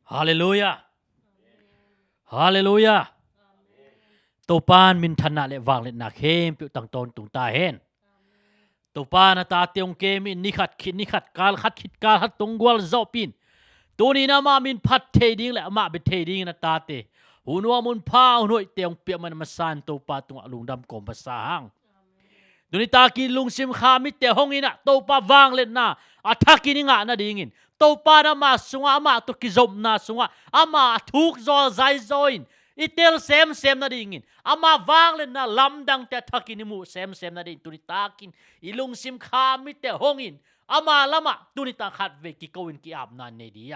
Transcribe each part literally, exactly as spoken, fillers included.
Halleluiah. Halleluiah. Topa'n minthanna le vangliatna khempeuh tang tawntung ta hen. Topa na tate hong kem in, ni khat khit ni khat, kal khat khit kal khat tong gualzawhpih in. Tuni-in amah min phat thei ding le amah bia thei dingin na tate hun nuam, hun pha, hun hoihte hong piak man a masa in Topa tungah lungdam kawm masa hang. Tuni takin lungsim kha mitte hong in ah, Topa vangliatna a thakin i ngah nadingin, Topa in ama sungah, amah tawh kizopna sungah ama a thuk zaw zaizaw in i tel semsem nadingin, ama vangliatna lamdangte a thakin i muh semsem nadingin, tuni takin i lungsim kha mitte hong in, ama lamah tuni tak khatvei kiko in ki-apna nei ding.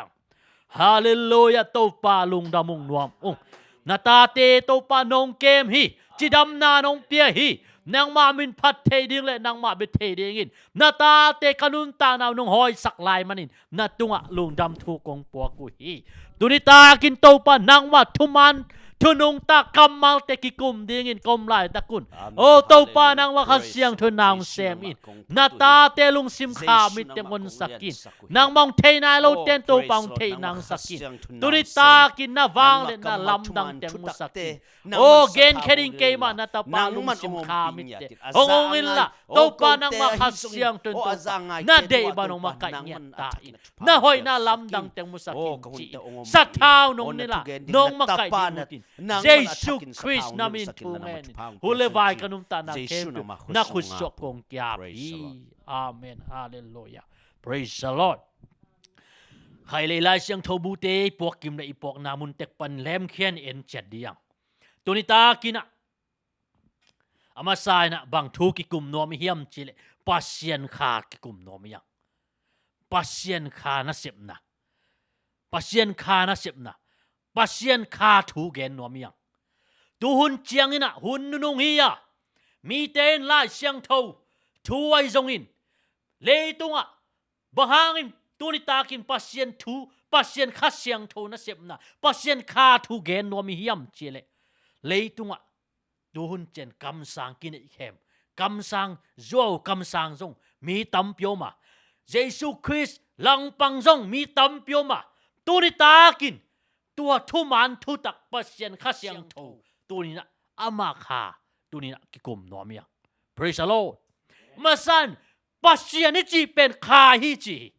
Halleluiah, Topa lungdam ung, nuam ung. Na tate Topa nong kem hi, cidamna nong pia hi. Nangmah min phat thei ding le nangmah bia thei dingin na tate ka nuntakna uh nong hawisak lai manin na tungah lungdam thu kong puak uh hi. Tuni takin Topa nangmah thuman, thu nungta kammalte kikum dingin ka om laitak un, o Topa, nangmah Kha Siangtho in na hong sem in, na tate lungsim kha mitte hong honsak in. Nangmah hong thei nai lote in Topa hong theih nangsak in. Tuni takin na vangliatna lamdangte hong musak in. O, genkhia ding keimah na tapa lungsim kha mitte hong ung inla, Topa, nangmah Kha Siangtho in Topa na deih bang hong makaih ngiat ta in. Na hoihna lamdangte hong musak in ci. Sathau nong nilh a, nong makaih ding ut in. Jesu Khrist na min thu ngen in, hun le vai ka nuntakna khempeuh na khut sungah kong ki-ap hi. Amen. Halleluiah. Praise the Lord. Khailei Lai Siangtho bute i puak kim le i puakna mun tek pan lemkhia in en ciat ding. Tuni takin ah, a masa in ah bang thu kikum nuam i hiam cih leh, Pasian Kha kikum nuam i hiam? Pasian Kha nasepna. Pasian Kha nasepna. Pasian Kha thu gen nuam i hiam? Tu hun ciangin ah hun nunung hi a, mite in Lai Siangtho thu ahi zongin, leitungah bang hangin tuni takin Pasian thu, Pasian Kha Siangtho nasepna, Pasian Kha thu gen nuam i hiam cih leh, leitungah tu hun ciang kamsang kineihkhem, kamsang zuau, kamsang zong mi tampi om a, Jesu Khrist langpang zong mi tampi om a, tuni takin tua thuman thutak Pasian Kha Siangtho tuni-in ah, ama Kha tuni-in ah kikum nuam i hiam? Praise the Lord. Masa in Pasian i cih pen Kha hi ci hi.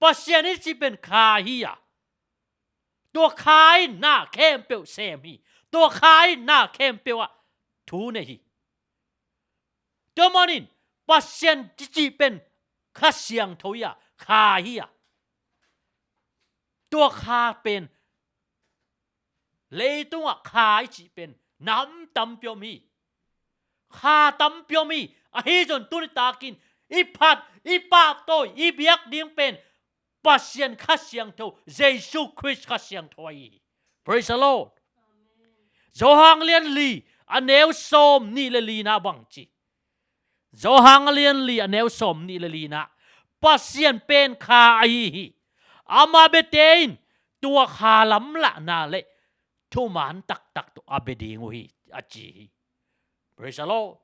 Pasian i cih pen Kha hi a, tua Kha in na khempeuh sem hi. Tua Kha in na khempeuh ah thu nei hi. Tua manin Pasian i cih pen Kha Siangtho hi a, Kha hi a, tua Kha pen, leitungah Kha i cih pen nam tampi om hi. Kha tampi om hi. Ahi zong tuni takin i phat, i pahtawi, i biak ding pen Pasian Kha Siangtho, Jesu Khrist Kha Siangtho ahi hi. Praise the Lord. Johan lian li, a neu sawm nih le lina bang ci? Johan lian li, a neu sawm nih le lina, Pasian pen Kha ahi hi. Ama biate in tua Kha lamlahna le thuman taktak tawh a bia ding uh hi, a ci hi. Praise the Lord.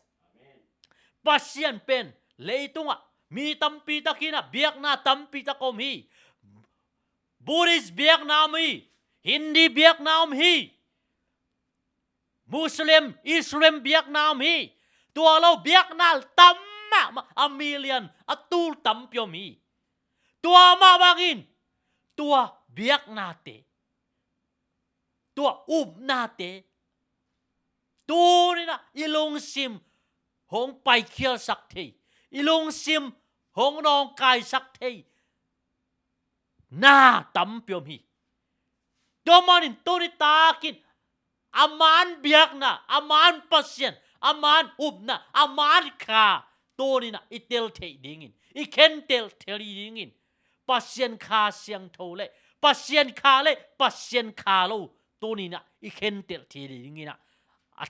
Pasian pen leitungah mi tampi tak hi-in ah, biakna tampi tak om hi. Buddhist biakna om hi. Hindi biakna om hi. Muslim, Islam biakna om hi. Tua lo biakna tam mahmah, a million, a tul tampi om hi. Tua mah bangin tua biaknate, tua upnate, tuni-in ah i lungsim hong paikhialsak thei, i lungsim hong nawngkaisak thei na tampi om hi. Tua manin tuni takin a man biakna, a man Pasian, a man upna, a man Kha tuni-in ah i tel theih dingin, i khentel theih dingin, Pasian Kha Siangtho le Pasian Kha le Pasian Kha lo tuni-in ah i khentel theih dingin ah, a,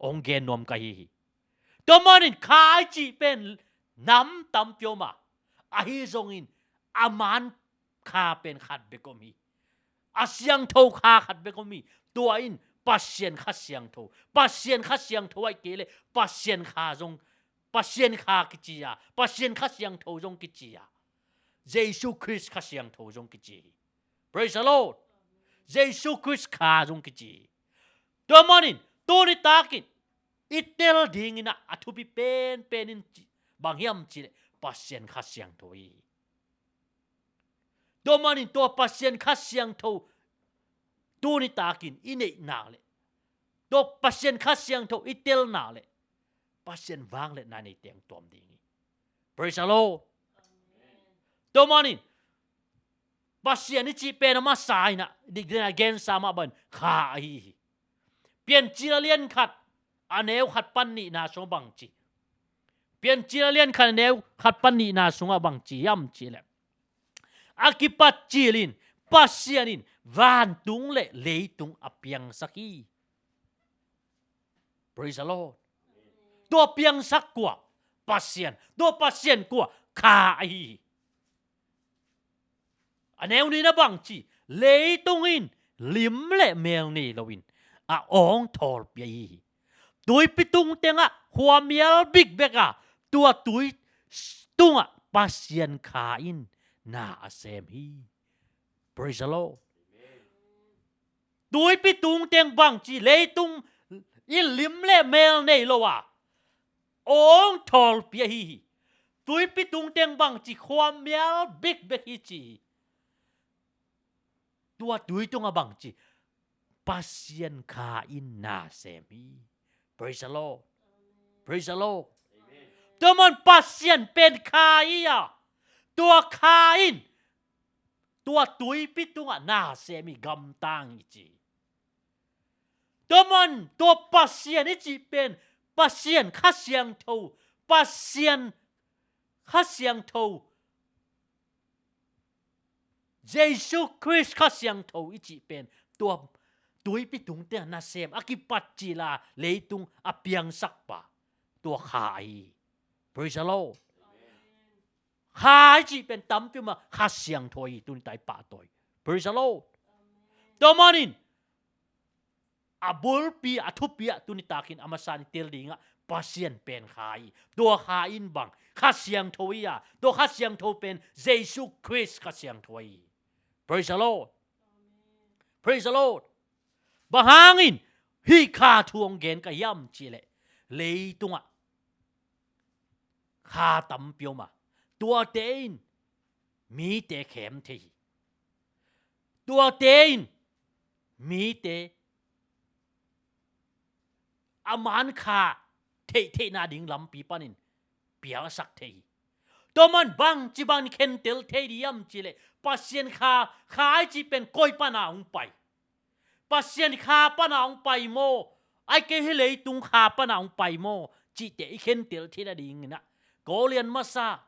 hong gen nuam ka hi hi. Tua manin Kha i cih pen nam tampi om a, ahi zongin a man Kha pen khat bek om hi. A siangtho Kha khat bek om hi. Tua in Pasian Kha Siangtho. Pasian Kha Siangtho ahih kei leh Pasian Kha zong, Pasian Kha kici a, Pasian Kha Siangtho zong kici a, Jesu Khrist Kha Siangtho zong kici hi. Praise the Lord. Jesu Khrist kha zong kici. Tua manin tuni takin i tel dingin ah a thupi penpen in ci, bang hiam cih leh Pasian Kha Siangtho hi. Tua manin tua Pasian Kha Siangtho tuni takin i neihna leh, tua Pasian Kha Siangtho i telna leh Pasian vangliatna nei teng tuam ding hi. Praise the Lord. Tua manin Pasian i cih pen a masa in ah, dik den a gensa mah bangin kha ahi hi. Piancil a lian khat a neu khat pan nihna sungah bang ci. Piancil a lian khat a neu khat pan nihna sungah bang ci hiam cih leh, a kipat cilin Pasian in vantung le leitung a piangsak hi. Praise the Lord. Tua piangsak kua? Pasian. Tua Pasian kua? Kha ahi hi. A neu nihna bang ci, leitung in lim le mel nei loin a awng thawlpi ahi hi. Tuipi tung tengah khuamial bikbek a, tua tui tungah Pasian Kha in na a sem hi. Praise the Lord. Tuipi tung teng bang ci, leitung in lim le mel nei lo a, awng thawlpi ahi hi. Tuipi tung teng bang ci, khuamial bikbek hi ci hi. Tua tui tungah bang ci, Pasian Kha in na sem hi. Praise the Lord. Praise the Lord. Tua man Pasian pen kha hi a, tua kha in tua tuipi tungah na sem hi, gamtang hi ci. Tua man tua Pasian i cih pen Pasian Kha Siangtho, Pasian Kha Siangtho, Jesu Khrist Kha Siangtho i cih pen tua tuipi tung tengah na sem, a kipat cila leitung a piangsak pa, tua kha ahi. Praise the Lord. Kha i cih pen tampi mah Kha Siangtho hi, tuni ta i pahtawi. Praise the Lord. Tua manin a bulpi, a thupi ah tuni takin a masa in i tel dingah Pasian pen kha hi. Tua kha in bang? Kha Siangtho hi a, tua Kha Siangtho pen Jesu Khrist Kha Siangtho hi. Praise the Lord. Praise the Lord. Bang hangin hih kha thu hong gen ka hiam cih leh, leitungah kha tampi om a, tuate in mite khem thei hi. Tuate in mite a man kha theihtheihna ding lampi panin pialsak thei hi. Tua man bangci bangin khentel thei ding hiam cih leh, Pasian kha, kha i cih pen koi pana hong pai? Pasian kha pana hong pai maw, ahih kei leh leitung kha pana hong pai maw, cihte i khentel theihna dingin ah, Korin masa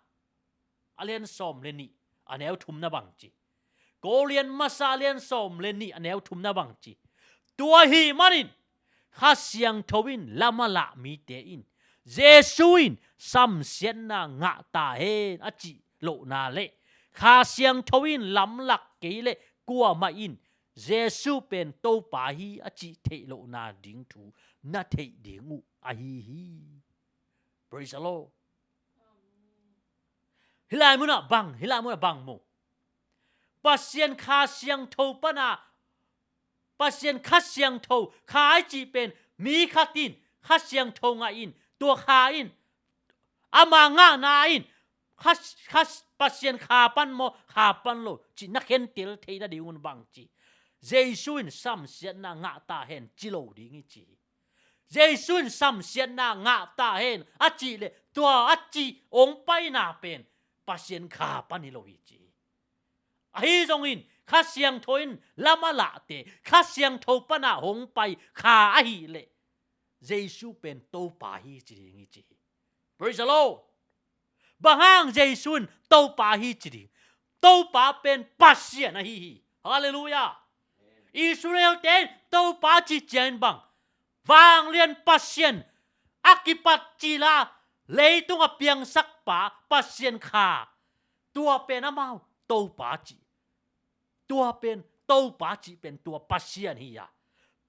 a lian sawm le nih, a neu thumna bang ci. Korin masa a lian sawm le nih, a neu thumna bang ci. Tua ahih manin Kha Siangtho in lam a lah mite in, Jesu in samsiatna ngah ta hen a cih lohna le, Kha Siangtho in lamlak kei leh kuamah in Jesu pen Topa hi a cih theih lohna ding thu na theih ding uh ahi hi. Praise the Lord. Hih lai munah bang, hih lai munah bang maw? Pasian Kha Siangtho pana, Pasian Kha Siangtho, kha i cih pen mi khat in Kha Siangtho ngah in, tua kha in, ama ngahna in, kha, kha, Pasian kha pan maw, kha pan lo, cih na khentel theihna ding un bang ci. Jesu in samsiatna ngah ta hen ci lo ding hi ci hi. Jesu in samsiatna ngah ta hen a cih leh, tua a cih hong paina pen Pasian kha pan hi lo hi ci hi. Ahi zongin Kha Siangtho in lam a lahte, Kha Siangtho pana hong pai kha ahih leh, Jesu pen Topa hi ci ding hi ci hi. Praise the Lord. Bang hang Jesu in Topa hi ci ding? Topa pen Pasian ahi hi. Halleluiah. Israel-te in Topa cih ciangin bang? Vanglian Pasian, a kipat cila leitung a piangsak pa, Pasian kha. Tua pen amau Topa cih. Tua pen Topa cih pen tua Pasian hi a,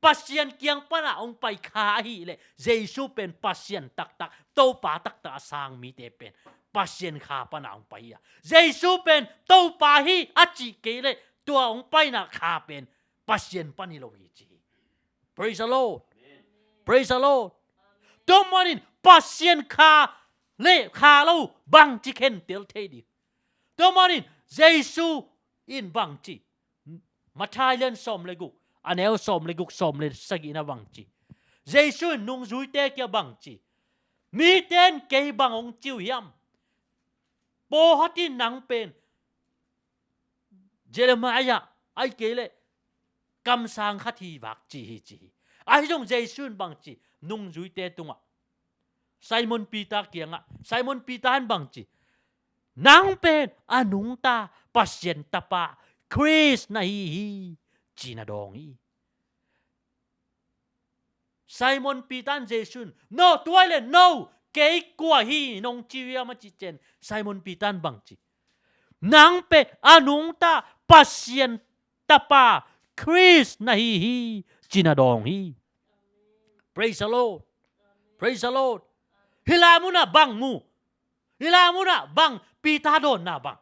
Pasian kiang pana hong pai kha ahih leh, Jesu pen Pasian taktak, Topa taktak a sang mite pen Pasian kha pana hong pai hi a, Jesu pen Topa hi a cih kei leh, Tua hong paina kha pen Pasian pan hi lo hi ci hi. Praise the Lord. Praise the Lord. Tua manin Pasian kha le kha lo bangci khentel thei ding. Tua manin Jesu in bangci, Matthai lian sawm le guk, a neu sawm le guk, sawm le sagihna bangci, Jesu in nungzuite kia bangci, miten kei bang hong ci uh hiam? Pawlkhatin nang pen Jeremiah, ahih kei leh kamsang khat hi vak ci hi ci hi. Ahi zong Jesu in bangci, nungzuite tungah, Simon Peter kiangah, Simon Peter in bangci, nang pen a nungta Pasian Tapa Khrist na hi hi, ci-in a dawng hi. Simon Peter in Jesu in, no, tua ahih leh no, kei kua hi nong ci uh hiam a cih ciang, Simon Peter in bangci, nang pen a nungta Pasian Tapa Khrist na hi hi, ci-in a dawng hi. Praise the Lord. Praise the Lord. Hih lai munah bang mu? Hih lai munah bang Peter dawnna bang?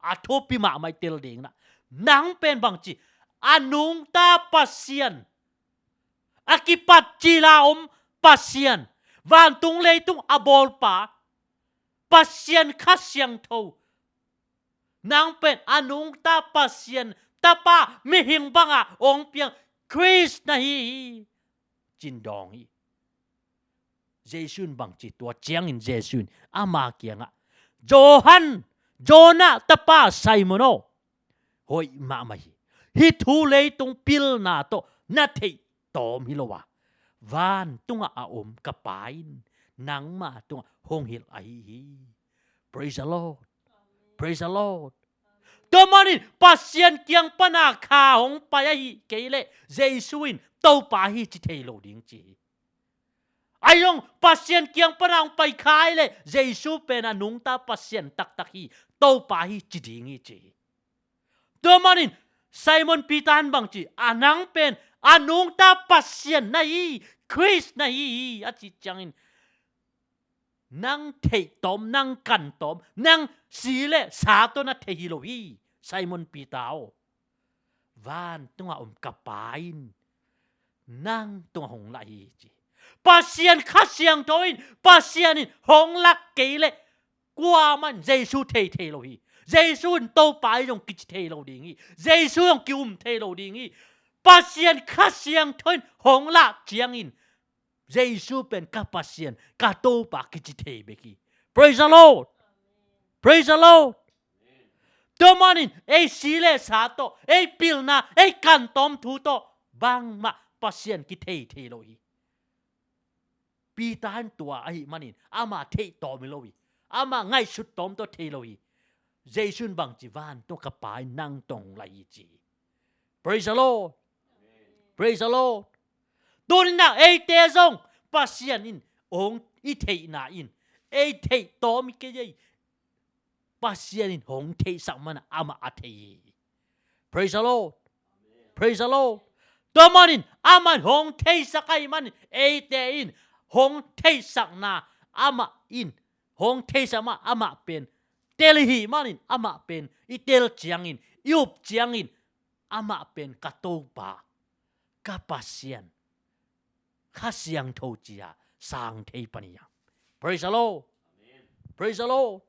A thupi mahmah i tel ding na. Nang pen bangci, a nungta Pasian, a kipat cil a om Pasian, vantung leitung a bawlpa, Pasian Kha Siangtho, nang pen a nungta Pasian Tapa, mihing banga hong piang Khrist na hi hi, ci-in dawng hi. Jesu in bangci, tua ciangin Jesu in ama kiangah, Johan, Jonah tapa Simon aw, hoih mahmah hi. Hih thu leitung pilna tawh na theih tawm hi lo a, vantungah a om ka Pa in nangma tungah hong hilh ahi hi. Praise the Lord. Praise the Lord. Tua manin Pasian kiang pana kha hong pai ahih kei leh Jesu in Topa hi ci thei lo ding ci hi. Ahi zong Pasian kiang pana hong pai kha ahih leh Jesu pen a nungta Pasian taktak hi, Topa hi ci ding hi ci hi. Tua manin Simon Peter in bangci, a nang pen a nungta Pasian na hi, Khrist na hi hi a cih ciangin, nang theih tawm, nang kan tawm, nang si le sa tawh na thei hi lo hi, Simon Peter aw. Vantungah om ka Pa in nang tungah hong lah hi ci. Pasian Kha Siangtho in, Pasian in hong lak kei leh kuamah in Jesu thei thei lo hi. Jesu in Topa hi zong kici thei lo ding hi. Jesu zong ki-um thei lo ding hi. Pasian Kha Siangtho in hong lah ciangin Jesu pen ka Pasian, ka Topa kici thei bek hi. Praise the Lord. Praise the Lord. Tua manin ei si le sa tawh, ei pilna, ei kan tawm thu tawh bangmah Pasian kithei thei lo hi. Peter in tua ahih manin amah theih tawm hi lo hi. Amah ngaihsut tawm tawh thei lo hi. Jesu in bangci, vantung ka Pa in nang tawh hong lah hi ci hi. Praise the Lord. Praise the Lord. Tuni-in ah eite zong Pasian in hong i theihna in ei theih tawm hi kei ei. Pasian in hong theihsak manin amah a thei hi. Praise the Lord. Praise the Lord. Tua manin amah in hong theisak ahih manin eite in hong theihsakna amah in hong theisak mah amah pen tel ahih manin amah pen i tel ciangin, i up ciangin, amah pen ka Topa, ka Pasian, Kha Siangtho ci-a sang thei pan hi hang. Praise the Lord. Praise the Lord.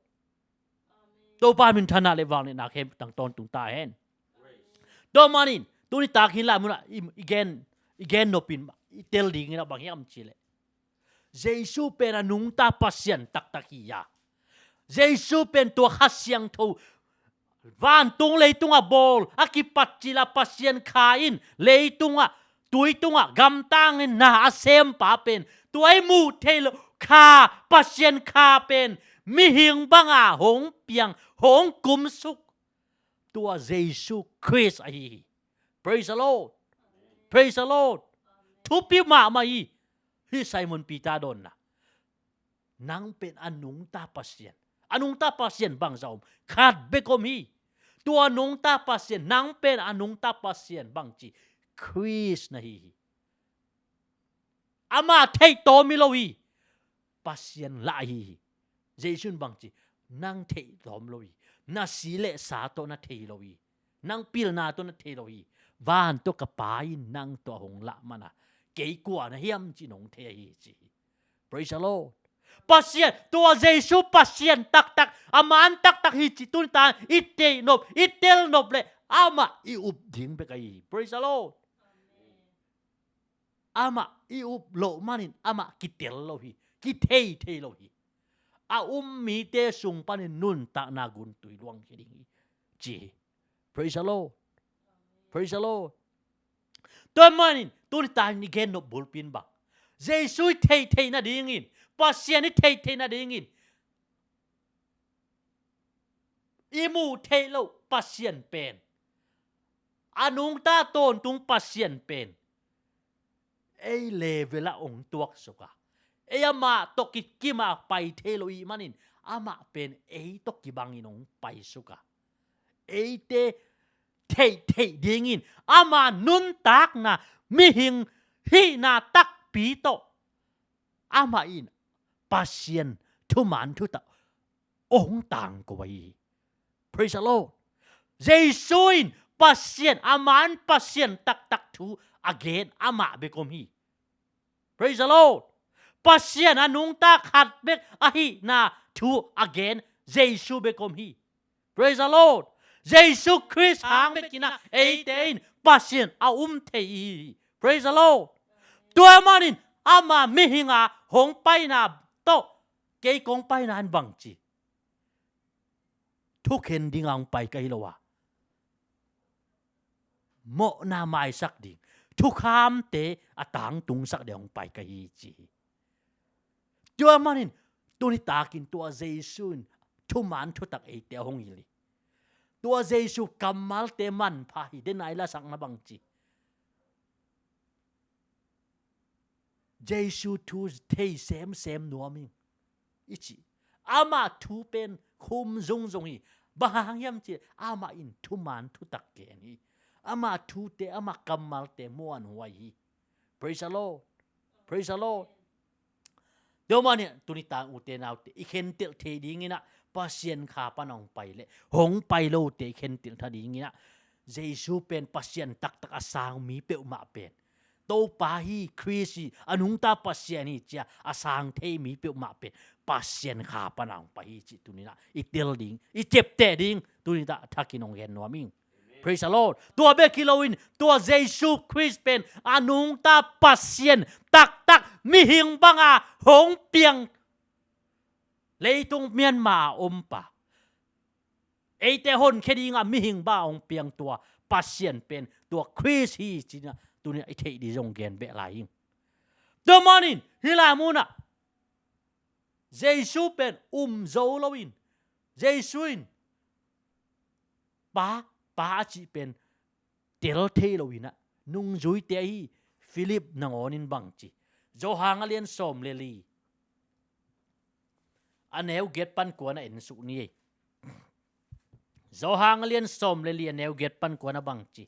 Topa minthanna le vangliatna khempeuh tang tawntung ta hen. Tua manin tuni tak hi lai munah i, i gen, i gen nopin i tel dingin a bang hiam cih leh, Jesu pen a nungta Pasian taktak hi a, Jesu pen tua Kha Siangtho, vantung leitung a bawl, a kipat cil a Pasian Kha in leitungah, tui tungah gamtang in na a sempa pen, tua i muh theih loh Kha, Pasian Kha pen mihing banga hong piang, hong kumsuk, tua Jesu Khrist ahi hi. Praise the Lord. Praise the Lord. Thupi mahmah hi. Hih Simon Peter dawnna, nang pen a nungta Pasian. A nungta Pasian bangzah om? Khat bek om hi. Tua nungta Pasian, nang pen a nungta Pasian bangci, Khrist na hi hi. Amah theih tawm hi lo hi. Pasian lah ahi hi. Jesu in bangci, nang theih tawm lo hi. Na si le sa tawh na thei hi lo hi. Nang pilna tawh na thei lo hi. Van tawh ka Pa in nang tawh a hong lah mana kei kua na hiam cih nong thei ahi ci hi. Praise the Lord. Pasian, tua Jesu Pasian taktak, a man taktak hi cih tuni ta i theih nop, i tel nop leh amah i up ding bek ahi hi. Praise the Lord. Amah i up loh manin amah kitel lo hi, kithei thei lo hi. A um mite sung panin nuntakna guntui luangkhia ding hi ci hi. Praise the Lord. Praise the Lord. Tua manin tuni ta i gen nop bulpi in bang, Jesu i theih theih nadingin, Pasian i theih theih nadingin, i muh theih loh Pasian pen, a nungta tawntung Pasian pen ei level ah hong tuaksuk a, ei amah tawh kikim a pai thei lo ahih manin, amah pen ei tawh kibangin hong paisuk a, eite theih theih dingin ama nuntakna, mihing hihna takpi tawh amah in Pasian thuman thutak hong tangko ahi hi. Praise the Lord. Jesu in Pasian, a man Pasian taktak thu a gen amah bek om hi. Praise the Lord. Pasian a nungta khat bek ahihna thu a gen Jesu bek om hi. Praise the Lord. Jesu Khrist hang bekin ah eite in Pasian a um thei hi. Praise the Lord. Tua manin ama mihing a hong paina tawh kei kong paina in bangci, thukhen ding a hong pai ka hi lo a, mawhna maisak ding, thukhamte a tangtungsak ding a hong pai ka hi ci hi. Tua manin tuni takin tua Jesu in thuman thutak eite a hong hilh hi. Tua Jesu kammalte manpha hi. Denai lasakna bangci, Jesu thu thei semsem nuam ing i ci. Ama thu pen khum zungzung hi. Bang hang hiam cih leh amah in thuman thutak gen hi. Ama thute, ama kammalte muanhuai hi. Praise the Lord. Praise the Lord. Tua manin tuni ta ute naute, i khentelh thei dingin ah Pasian kha pan a hong pai leh hong pai lote i khentelh thei dingin ah, Jesu pen Pasian taktak a sang mi peuhmah pen Topa hi, Khrist hi, a nungta Pasian hi ci a a sang thei mi peuhmah pen Pasian kha pan a hong pai hi cih tuni in ah i tel ding, i ciapteh ding tuni in ah thakin hong gen nuam ing. Praise the Lord. Tua bek hi loin tua Jesu Khrist pen a nungta Pasian taktak, mihing banga hong piang, leitung Myanmar a om pa, eite honkhia dinga mihing banga hong piang tua Pasian pen tua Khrist hi ci-in ah tuni in ah i theih ding zong gen beh lai ing. Tua manin hih lai munah Jesu pen um zo loin, Jesu in Pa, Pa a cih pen tel thei loin ah nungzuite ahi Philip nangawnin bangci, Johan a lian sawm le li, a neu giat pan kua na en suk ni ei. Johan a lian sawm le li, a neu giat pan kua na bangci,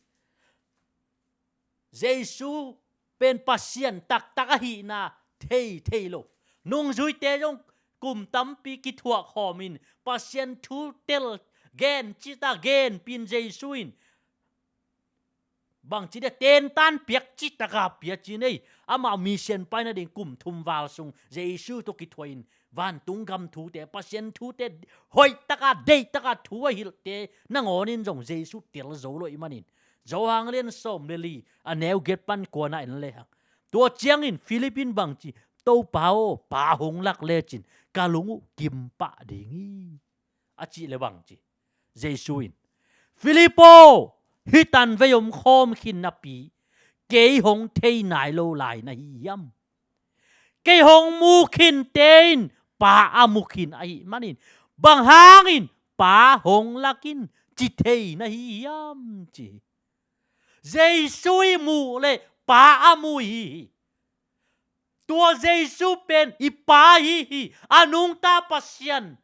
Jesu pen Pasian taktak ahihna thei thei lo, nungzuite zong kum tampi kithuah khawmin Pasian thu tel, gen cihtak genpih in Jesu in bangci dia tentan piak cihtak a pia ci-in ei, amah mission paina ding kum thum val sung Jesu tawh kithuahin vantung gam thute, Pasian thute, hoihtaka deihtaka thu a hilhte nangawnin zong Jesu tel zo lo ahih manin, Johan a lian sawm le li, a neu giat pan kua na en lehang, tua ciangin Philip in bangci, Topa aw, Pa hong lak lecin ka lung uh kim pah ding hi, a cih le bangci, Jesu in, Philip aw, hih tanvei om khawm khin napi kei hong thei nai lo lai na hi hiam? Kei hong mu khinte in Pa a mu khin ahih manin, bang hangin Pa hong lak in ci thei na hi hiam, ci hi. Jesu i muh leh Pa a mu hi hi. Tua Jesu pen i Pa hi hi. A nungta Pasian,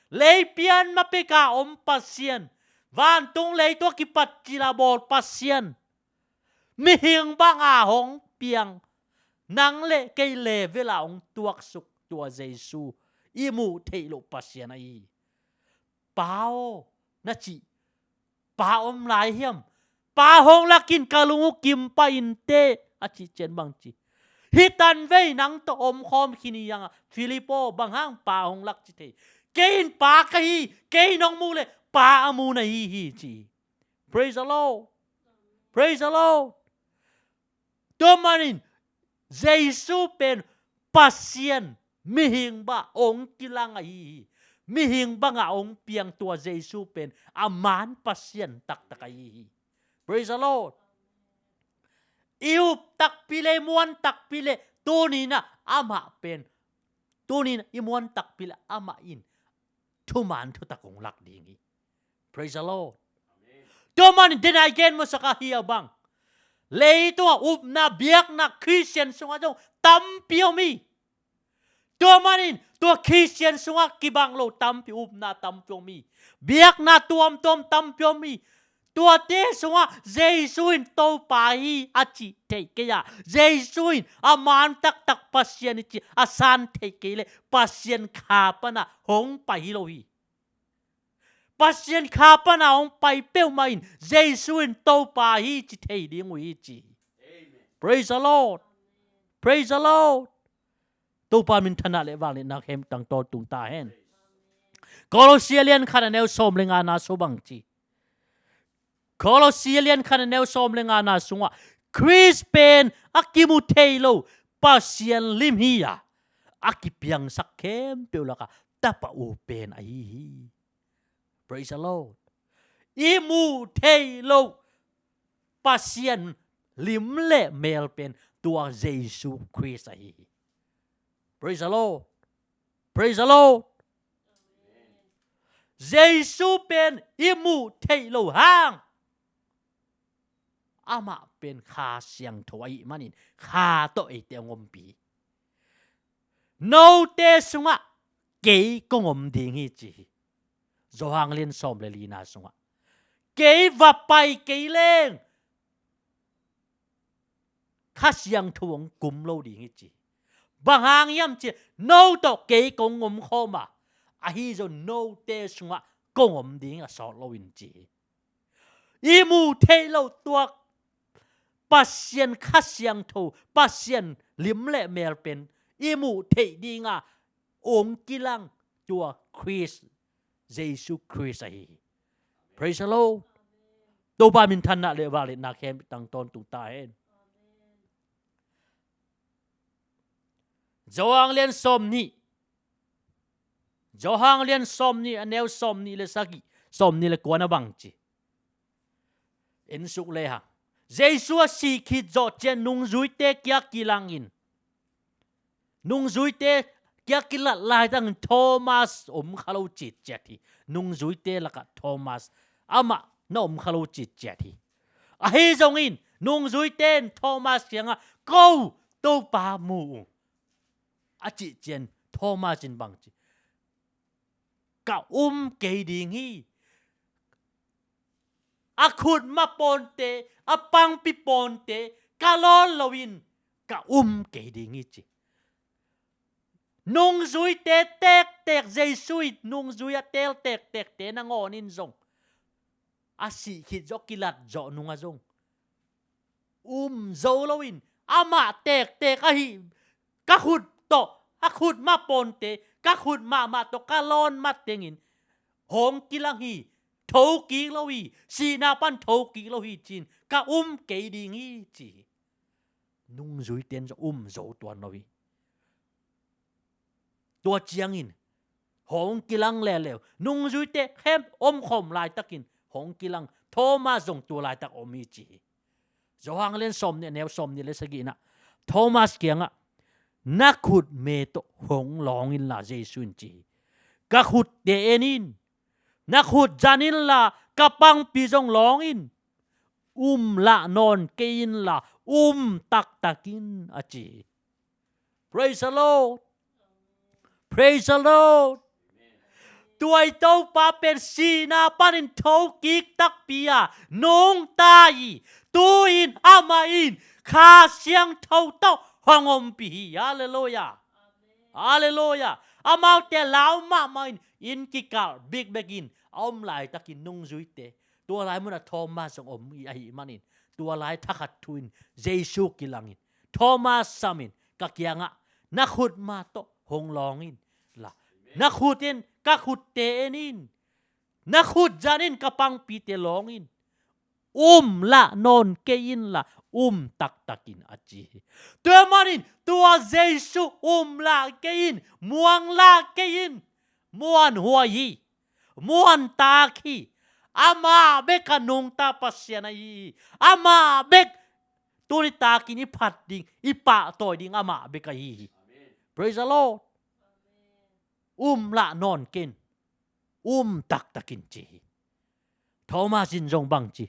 lei pian ma peka om Pasian, vantung leitung a kipat cil a bawl Pasian, mihing banga hong piang, nang le kei level a hong tuaksuk tua Jesu, i muh theih loh Pasian ahi hi. Pa aw, na cih Pa om lai hiam? Pa hong lakin ka lung uh kim pah inteh, a cih ciang bang ci? Hih tanvei nang tawh omkhawm khin hi hang a, Filipo, bang hang Pa hong lak ci thei? Kei in Pa ka hi, kei in hong muh leh Pa a mu na hi hi, ci. Praise the Lord. Praise the Lord. Tua manin Jesu pen Pasian mihing bangah hong kilang ahi hi. Mihing bangah hong piang tua Jesu pen a maan Pasian taktak ahi hi. Praise the Lord. I up takpi le, i muan takpi le, tuni-in ah amah pen, tuni-in i muan takpi le amah in thuman thutak hong lak ding hi. Praise the Lord. Tua manin den a i gen mawhsak ahi a bang, leitungah upna biakna Khristian sungah zong tampi om hi. Tua manin tua Khristian sungah kibang lo tampi, upna tampi om hi. Biakna tuamtuam tampi om hi. Tuate sungah Jesu in Topa hi a cih theih kei a, Jesu in a maan taktak Pasian hi cih a san theih kei leh Pasian kha panah hong pai hi lo hi. Pasian kha panah hong pai peuhmah in Jesu in Topa hi ci thei ding uh hi, ci. Praise the Lord. Praise the Lord. Topa minthanna le vangliatna khempeuh tang tawntung ta hen. Kolosia lian khat a neu sawm le ngana sungah bang ci? Kolosia lian khat a neu sawm le ngana sungah, Khrist pen a kimu thei lo Pasian lim hi a, a kipiangsak khempeuh lakah tapa uh pen ahi hi. Praise the Lord. I muh theih loh Pasian lim le mel pen tua Jesu Khrist ahi hi. Praise the Lord. Praise the Lord. Jesu pen i muh theih loh hang, amah pen Kha Siangtho ahih manin Kha tawh eite hong ompih hi. Note sungah kei kong om ding hi, ci hi. Johan lian sawm le lina sungah, kei va pai kei leng Kha Siangtho hong kum lo ding hi, ci hi. Bang hang hiam cih leh no tawh kei kong omkhawm a, ahi zong note sungah kong om ding a sawt loin, ci hi. I muh theih loh tua Pasian Kha Siangtho, Pasian lim le mel pen i muh theih dinga hong kilang tua Khrist, Jesu Khrist ahi hi. Praise the Lord. Topa minthanna le vangliatna khempeuh tang tawntung ta hen. Johan lian sawmnih, Johan lian sawmnih a neu sawmnih le sagih, sawmnih le kua na bang ci? En suk le hang. Jesu a sih khit zawh ciang nungzuite kia kilangin, nungzuite kia kilat laitakin Thomas om kha lo citciat hi. Nungzuite lakah Thomas amah na om kha lo citciat hi. Ahi zongin nungzuite in Thomas kiangah, ko Topa mu uh, a cih ciang Thomas in bang ci? Ka um kei ding hi. A khut mah pawngte, a pangpi pawngte ka lawn loin ka um kei ding hi, ci. Nungzuite tektek, Jesu i nungzui a teel tektekte nangawn in zong, a sih khit zawh kilat zawh nungah zong um zo loin, amah tektek ahi, ka khut tawh, a khut mah pawngte, ka khut mahmah tawh ka lawn matengin hong kilang hi, thokik lo hi, sihna pan thokik lo hi, ci-in ka um kei ding hi, ci hi. Nungzuite in zong um zo tuan lo hi. Tua ciangin hong kilang leuleu, nungzuite khempeuh omkhawm laitakin hong kilang Thomas zong tua laitak om hi, ci hi. Johan lian sawmnih a neu sawmnih le sagihna, Thomas kiangah, na khutme tawh hong lawng inla, Jesu in ci hi. Ka khutte en in, na khut zan inla, ka pangpi zong lawng in. Um lah nawn kei inla, um taktak in, a ci hi. Praise the Lord. Praise the Lord. Tua i Topa pen sihna panin thokik takpi a nungta hi. Tu-in amah in Kha Siangtho tawh hong ompih hi. Halleluiah. Halleluiah. Amaute lau mahmah in, inn kikal bikbek in a om laitakin nungzuite Tua lai munah Thomas zong om ahih manin, tua lai thakhat thu-in Jesu kilangin, Thomas samin, ka kiangah na khutma tawh hong lawng in la, na khut in ka khutte en in, na khut zanin ka pangpite lawng in, um lah nawn kei in la, um taktakin, a ci hi. Tua manin tua Jesu um lah kei in, muang lah kei in, muanhuai hi, muantak hi. Amah bek a nungta Pasian ahi hi. Amah bek tuni takin i phat ding, i pahtawi ding amah bek ahi hi. Praise the Lord. Um lah nawn kei in, um taktakin, ci hi. Thomas in zong bang ci?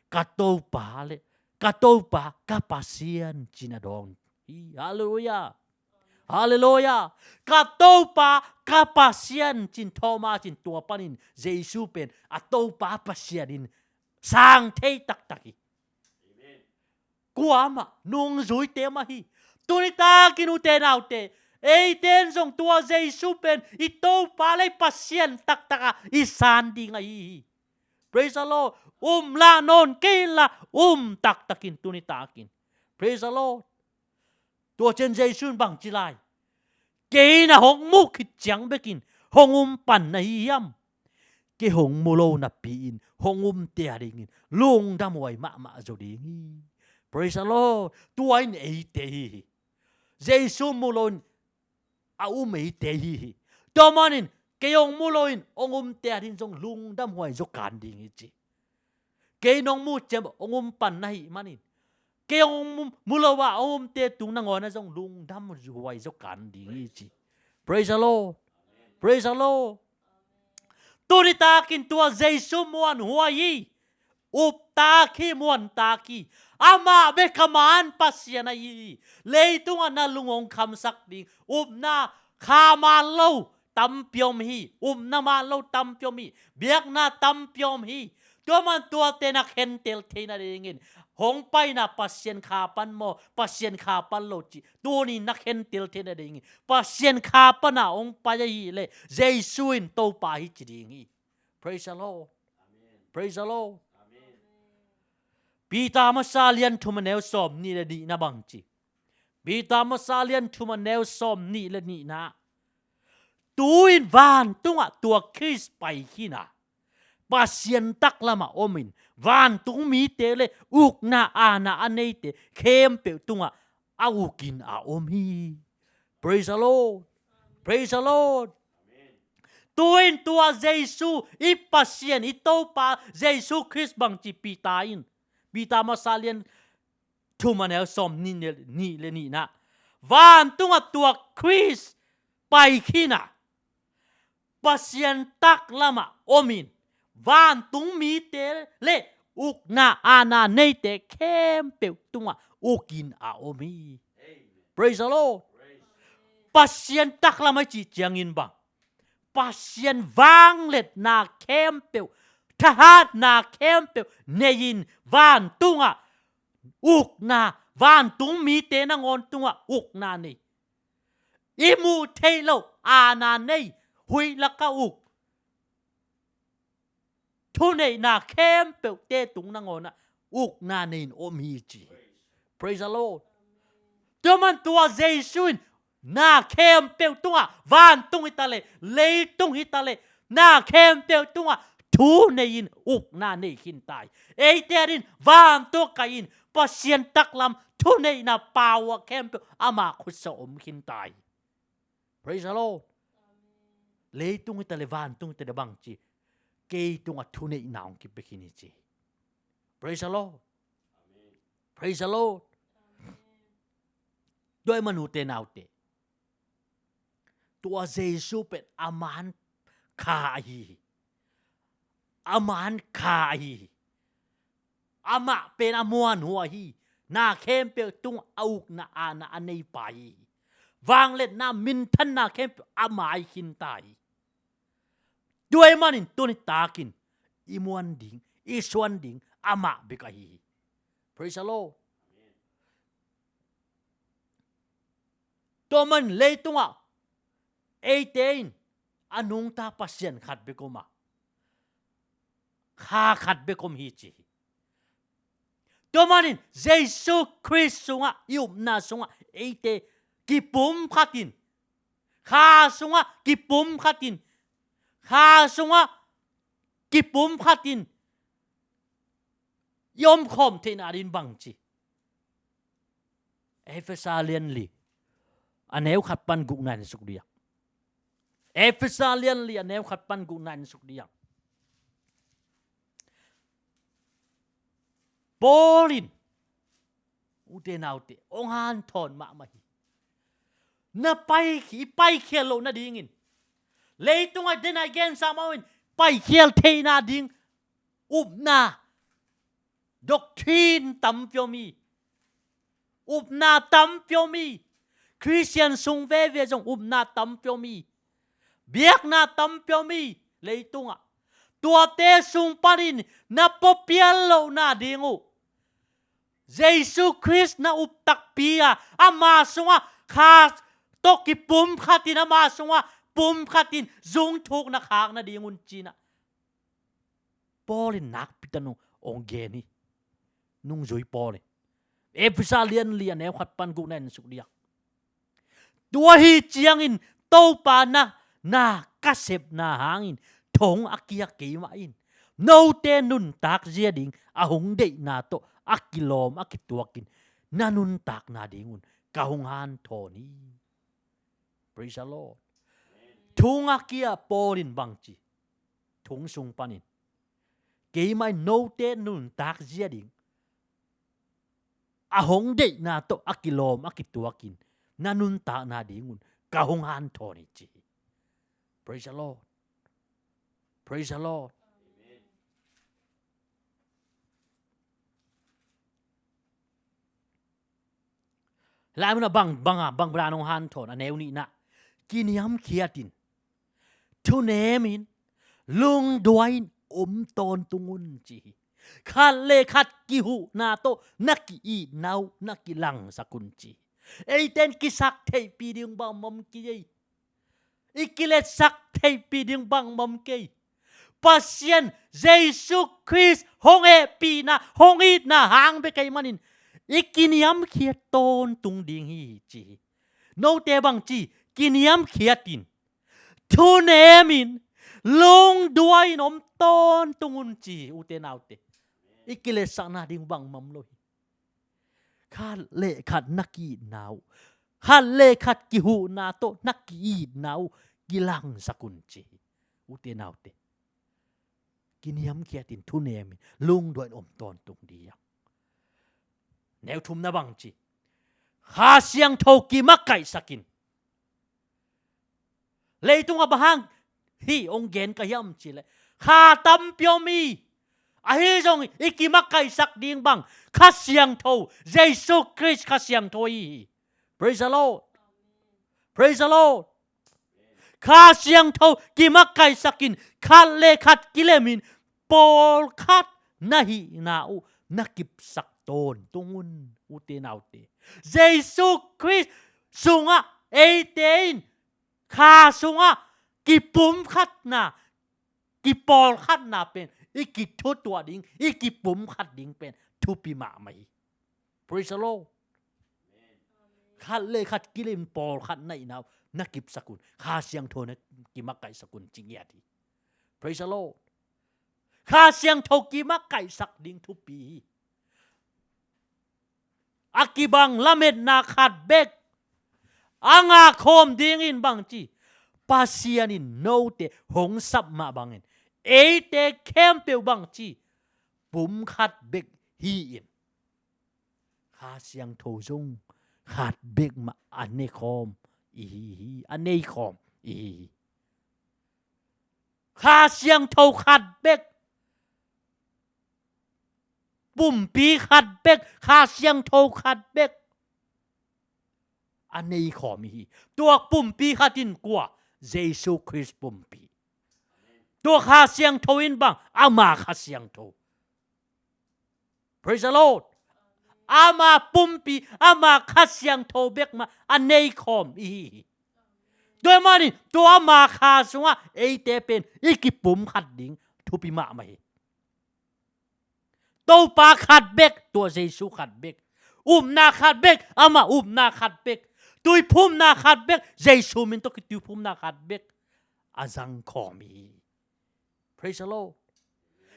Ka Topa le ka Topa, ka Pasian, ci-in a dawng hi. Halleluiah. Halleluiah. Ka Topa, ka Pasian, ci-in Thomas in tua panin Jesu pen a Topa Pasian in sang thei taktak hi. Kuamah, nungzuite mah hi. Tuni takin ute naute, eite in zong tua Jesu pen i Topa le i Pasian taktak a i san ding ahi hi. Praise the Lord. Um lah nawn kei in la, um taktakin, tuni takin. Praise the Lord. Tua ciang Jesu in bang ci lai? Kei na hong muh khit ciang bekin hong um pan na hi hiam? Kei hong mu lo napi-in hong umte a dingin lungdamhuai mahmah zaw ding hi. Praise the Lord. Tua in eite hi hi. Jesu mu loin a um eite hi hi. Tua manin kei hong mu loin hong umte a dingin zong lungdamhuai zaw kan ding hi, ci. Kei nong mu ciang hong um pan na hih manin, kei hong mu, mu lo a hong umte tung nangawn ah zong lungdamhuai zaw kan ding hi, ci. Praise the Lord. Praise the Lord. Tuni takin tua Jesu muanhuai hi. Uptak hi, muantak hi. Amah bek a man Pasian ahi hi. Leitungah na lung hong khamsak ding upna kha man lo tampi om hi. Upna man lo tampi om hi. Biakna tampi om hi. Tua man tuate na khentel theihna dingin hong paina Pasian kha pan maw, Pasian kha pan lo cih tuni na khentel theihna dingin Pasian kha pana hong pai ahih leh Jesu in Topa hi ci ding hi. Praise the Lord. Praise the Lord. Peter masa lian thum a neu sawm nih le nihna bang ci? Peter masa lian thum a neu sawm nih le nihna. Tu-in vantungah tua Khrist pai khin a, Pasian taklamah omin vantung mite le ukna aana a neite khempeuh tungah a ukin a om hi. Praise the Lord. Praise the Lord. Tu-in tua Jesu, i Pasian, i Topa Jesu Khrist bang ci Peter in? Peter masa lian thum a neu sawm nih le, nih le nihna. Vantungah tua Khrist pai khin a, Pasian taklamah omin vantung mite le ukna aana neite khempeuh tungah ukin a om hi. Praise the Lord. Pasian taklamah i cih ciangin bang? Pasian vangliatna khempeuh, thahatna khempeuh nei-in vantungah ukna, vantung mite nangawn tungah ukna nei. I muh theih loh aana nei, huih lakah uk, thuneihna khempeuhte tung nangawnah ukna nei-in om hi ci hi. Praise the Lord. Tua man tua Jesu in na khempeuh tungah, vantung hi ta leh, leitung hi ta leh, na khempeuh tungah thu nei-in ukna nei khin ta hi. Eite adingin vantung ah kai-in Pasian taklam thuneihna, power khempeuh ama khutsa om khin ta hi. Praise the Lord. Leitung hi ta leh, vantung hi ta leh bang ci? Kei tungah thuneihna hong kipia khin hi ci. Praise the Lord. Praise the Lord. Tua ahih man ute naute, tua Jesu pen a man kha ahi hi. A man kha ahi hi. Amah pen a muanhuai hi. Na khempeuh tungah a ukna aana a neipa hi. Vangliatna, minthanna khempeuh ama hi khin ta hi. Tua ahih manin tuni takin i muan ding, i suan ding amah bek ahi hi. Praise the Lord. Tua man leitungah eite in a nungta Pasian khat bek om a, Kha khat bek om hi ci hi. Tua manin Jesu Khrist sungah, i upna sungah eite kipumkhat in, kha sungah kipumkhat in, kha sungah kipumkhat in i omkhawm theihna ding bang ci. Efesa lian li, a neu khat pan gukna in suk diak. Efesa lian li, a neu khat pan gukna in suk diak. Paul in, ute naute, hong hanthawn mahmah hi. Na pai, i paikhial loh nadingin, leitungah den a i gensa mah uh in paikhial theihna ding upna, doctrine tampi om hi. Upna tampi om hi. Khristian sung veve zong upna tampi om hi. Biakna tampi om hi leitungah. Tuate sung panin na puapial lohna ding uh, Jesu Khrist na up takpi a, ama sungah kha tawh kipumkhat in, ama sungah pumkhat in zungthuk na khak nading un ci-in ah Paul in nakpi takin hong gen hi. Nungzui Paul in, Efesa lian li, a neu khat pan gukna in suk diak. Tua hi ciangin Topa na, na ka sepna hangin thong a kia keimah in note nuntak zia ding a hong deihna tawh a kilawm a kituakin na nuntakna dingun ka hong hanthawn hi. Praise the Lord. Thong a kia Paul in bang ci? Thong sung panin, keimah in note nuntak zia ding a hong deihna tawh a kilawm a kituakin na nuntakna dingun ka hong hanthawn hi ci hi. Praise the Lord. Praise the Lord. Lai munah bang, bang a, bang bang hong hanthawn, a neu nihna, kiniamkhiat in, thunem in, lungduai in om tawntung un ci hi. Khat le khat kihuhna tawh na ki-itna uh na kilangsak un ci hi. Eite in kisak theihpih ding bangmah om kei ei. I kiletsak theihpih ding bangmah om kei. Pasian Jesu Khrist hong hehpihna, hong itna hang bek ahih manin i kiniamkhiat tawntung ding hi ci hi. Note bang ci? Kiniamkhiat in, thunem in, lungduai in om tawntung un ci hi, ute naute. I kiletsakna ding bangmah om lo hi. Khat le khat na ki-itna uh, khat le khat kihuhna tawh na ki-itna uh kilangsak un ci hi, ute naute. Kiniamkhiat in, thunem in, lungduai in om tawntung ding hi. Neu thumna bang ci? Kha Siangtho kimakaihsak in. Leitungah bang hang hih hong gen ka hiam cih leh, kha tampi om hi. Ahi zongin i kimakaihsak ding bang Kha Siangtho, Jesu Khrist Kha Siangtho ahi hi. Praise the Lord. Praise the Lord. Kha Siangtho kimakaihsak in, khat le khat kilemin, pawlkhat na hihna uh na kipsak tawntung un, ute naute. Jesu Khrist sungah eite in kha sungah kipumkhatna, kipawlkhatna pen i kithutuah ding, i kipumkhat ding pen thupi mahmah hi. Praise the Lord. Khat le khat kilemin pawlkhat na hihna uh na kipsak un, Kha Siangtho na kimakaihsak un ci ngiat hi. Praise the Lord. Kha Siangtho kimakaihsak ding thupi hi. A kibang lametna khat bek a ngahkhawm dingin bang ci? Pasian in note hong sap mah bangin eite khempeuh bang ci? Pumkhat bek hi-in, Kha Siangtho zong khat bek mah a neikhawm i hi hi, a neikhawm i hi hi. Kha Siangtho khat bek, pumpi khat bek, Kha Siangtho khat bek a neikhawm i hi. Tua pumpi khat in kua? Jesu Khrist pumpi. Tua Kha Siangtho in bang? Ama Kha Siangtho. Praise the Lord. Ama pumpi, ama Kha Siangtho bek mah a neikhawm i hi hi. Tua ahih manin tua ama kha sungah eite pen i kipumkhat ding thupi mahmah hi. Topa khat bek, tua Jesu khat bek. Upna khat bek, amah upna khat bek. Tuiphumna khat bek, Jesu min tawh kituiphumna khat bek. A zangkhawm hi. Praise the Lord.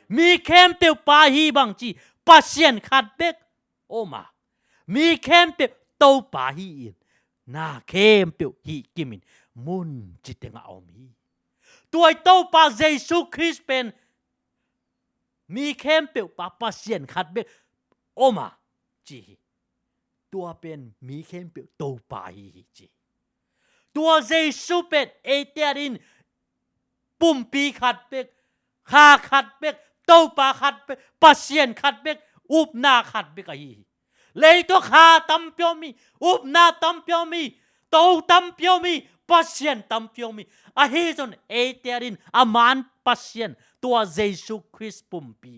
Mi khempeuh Pa hi bang ci, Pasian khat bek om a, mi khempeuh Topa hi in, na khempeuh hih kimin mun ci tengah om hi. Tua i Topa Jesu Khrist pen mi khempeuh Pa, Pasian khat bek om a ci hi. Tua pen mi khempeuh Topa hi hi ci. Tua Jesu pen eite adingin pumpi khat bek, kha khat bek, Topa khat bek, Pasian khat bek, upna khat bek ahi hi. Leitung kha tampi om hi, upna tampi om hi, to tampi om hi, Pasian tampi om hi. Ahi zongin eite adingin a man Pasian, tua Jesu Khrist pumpi,